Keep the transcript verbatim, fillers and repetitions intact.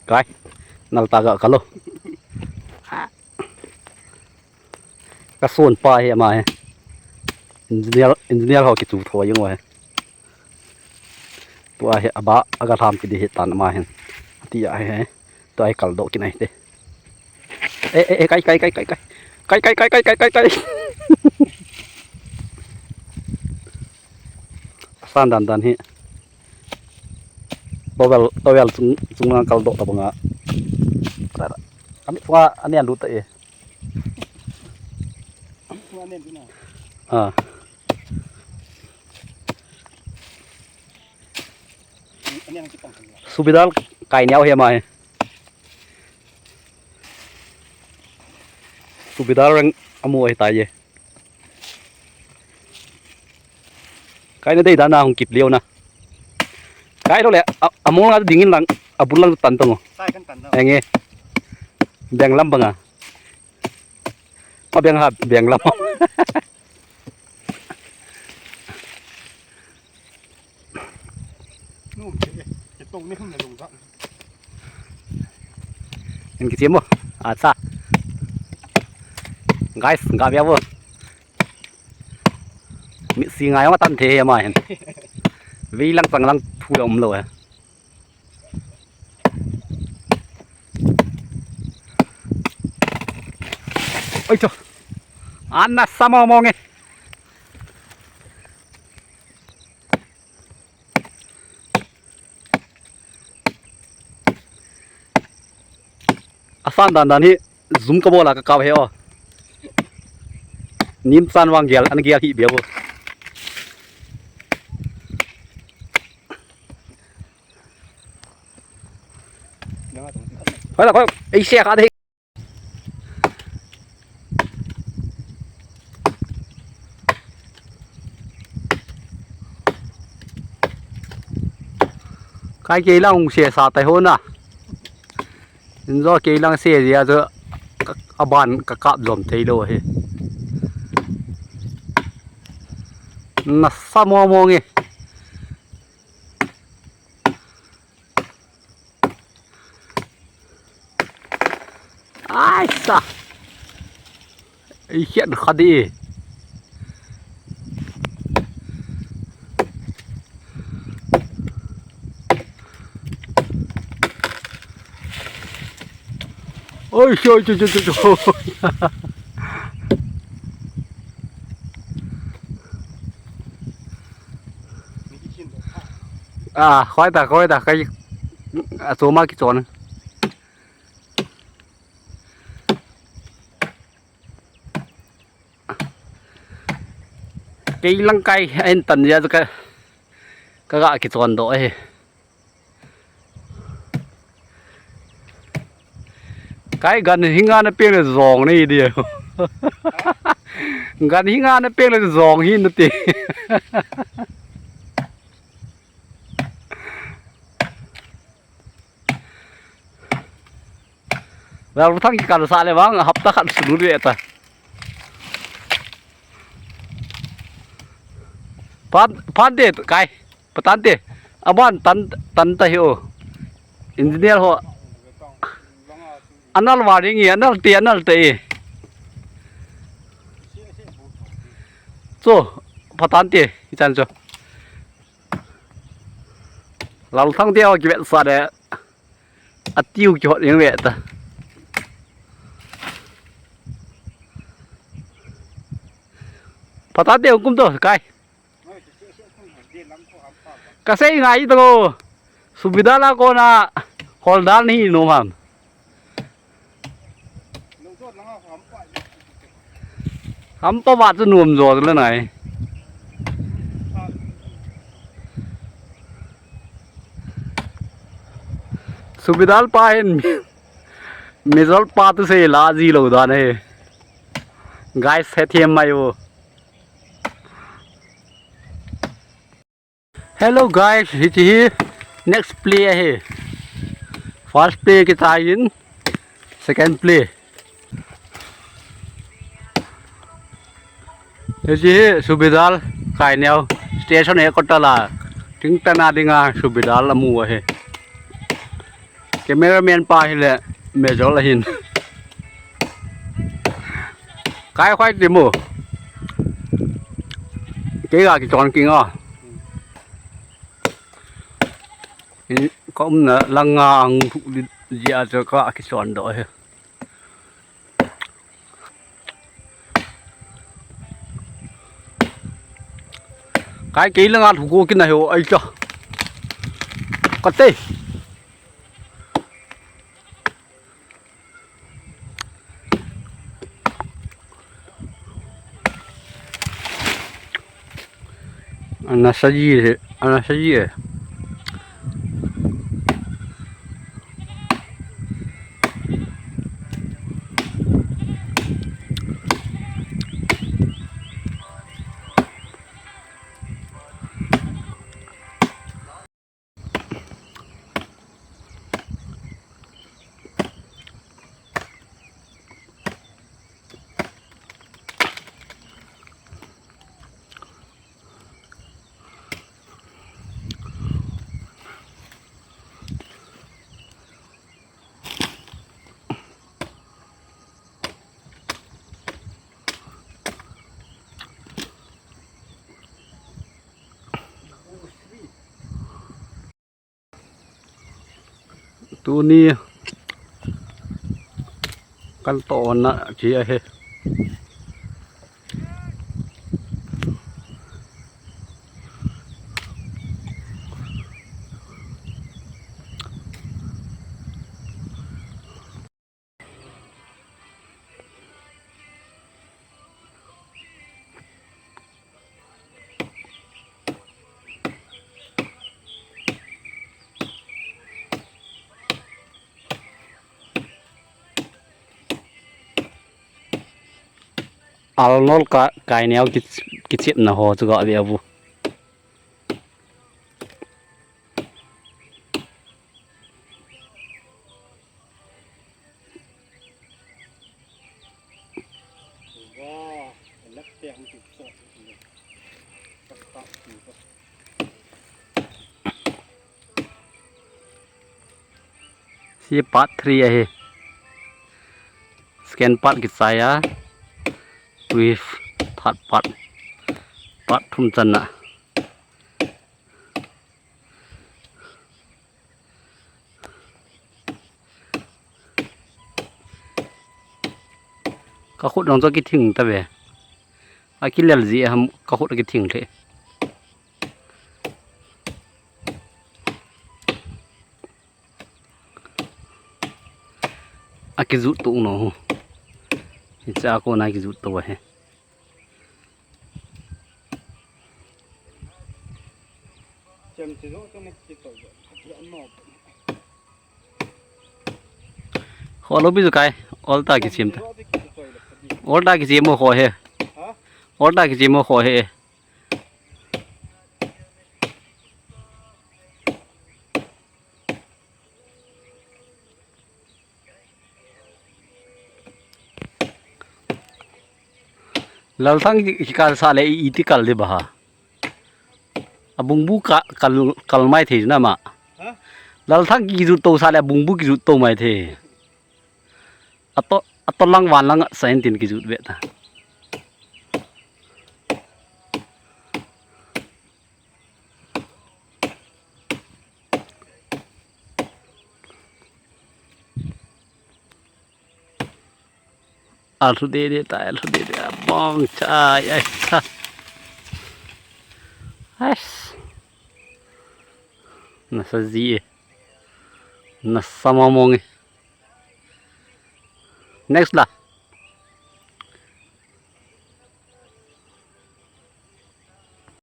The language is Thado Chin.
Kai, nal ta ga kalo. Ka son pa hi ama hi. Engineer, engineer ho kichu tho jing uve. Tua hi aba aga tham kidi hi tan ama hin. Ati a hi. Tua hi kal doh kinai te. Eh, eh, eh, kai, kai, kai, kai, kai. Kai, kai, kai, kai, kai, kai, kai. San dan dan hi. Towel, towel chung, chung lang kal doh ta banga. Ami chunga ani an lut ta e. Ah. Subidal kai niau he mai. Subidal reng amu ahi tai e. Kai na dei dan a hung kip leo na. Kai lo le, a, a mol nga dingin lang, a bul lang tan tong. Sai kan tan tong. Enge. Beng lam banga. Ma beng ha, beng lam. Nu, ke, ke tong ni hum na lung sa. Hin kichim mo. Acha. Guys, ga bia bo. Mitsi ngai ma tan the he ma hin. Vei lang chang lang thu la um lo he. Oi cho. Anna sama mo nge. Asan dan dan hi zum ka bola ka kap he o. Nim chan vang gel, an gel hi bia bo. Hoi la, hoi, ei se kha de. Kai kei lang hung se sa tai ho na. Injo kei lang se jia chu ka, a ban ka kap lom thei lo hi. Na sa mo mo nge. Ai sa. Ei hian kha di. Oi, oi, oi, oi, oi. A, khoi ta, khoi ta, kai, a, choma kichon. Kei lang kai, a hin tan jia chu ka, ka ga kichon doh ahi. Kai gan hinga na peng le jong nei di. Gan hinga na peng le jong hi na ti. Lalthang kikal sa le vang hapta khat sulu le ta. Phat, phat de kai. Patan te, aban tan, tan ta hi o. Engineer ho. Anal waring e, anal te, anal te e. Cho, patan te, ichan cho. Lalthang te o kivet sa de. Atiu kihot jeng ve ta. Patan te kum to, kai. Ka sei ngai to. Subidal a kona holdal ni nom ham. Hampa va chu nom jo le nai. Subidal pa hin Mijol pa tu sei la ji lo dan e. Guys, hethem mai o. Hello guys, hiche hi next play ahi. First play kichai in, second play. Hiche hi Subidal kai neo station he kotala. Tingtang a dinga Subidal amu ahi. Cameraman pa hi le, mejol ahin. Kai khoi ti mu. Kei ga kichon king a. In ka umna langa ang thuk di, dia chu ka kichon doh hi. Kai kei langa thu ko kina hi o ai cha. Ka te. Ana saji he, ana saji he. Tuni kan tohna chi ahi. Alnol ka, kaineo ki, kichepna ho chu ga ve avu. Hiche part three ahi. Second part kichai a. With third part. Part thum channa. Ka khut jong chu akithing tave. Akilel ji ham ka khut akithing lheh. Akijut tou no. Hiche a kona kijut tou ahi. Kho lou pi chu kai, olta kichem ta. Olta kichem mo kho he. Olta kichem mo kho he. Lalthang ki, kikal sa le i, iti kal de baha. Abungbu ka, kal, kal mai thei na ma. Ha? Lalthang kijut tou sa le abungbu kijut tou mai thei. Ato, ato lang van lang sa in tin kijut ve ta. Alhu de de ta, alhu de de, abang chai, ai, ta. Ais. Nasa ji e. Nasa mamong e. Next la.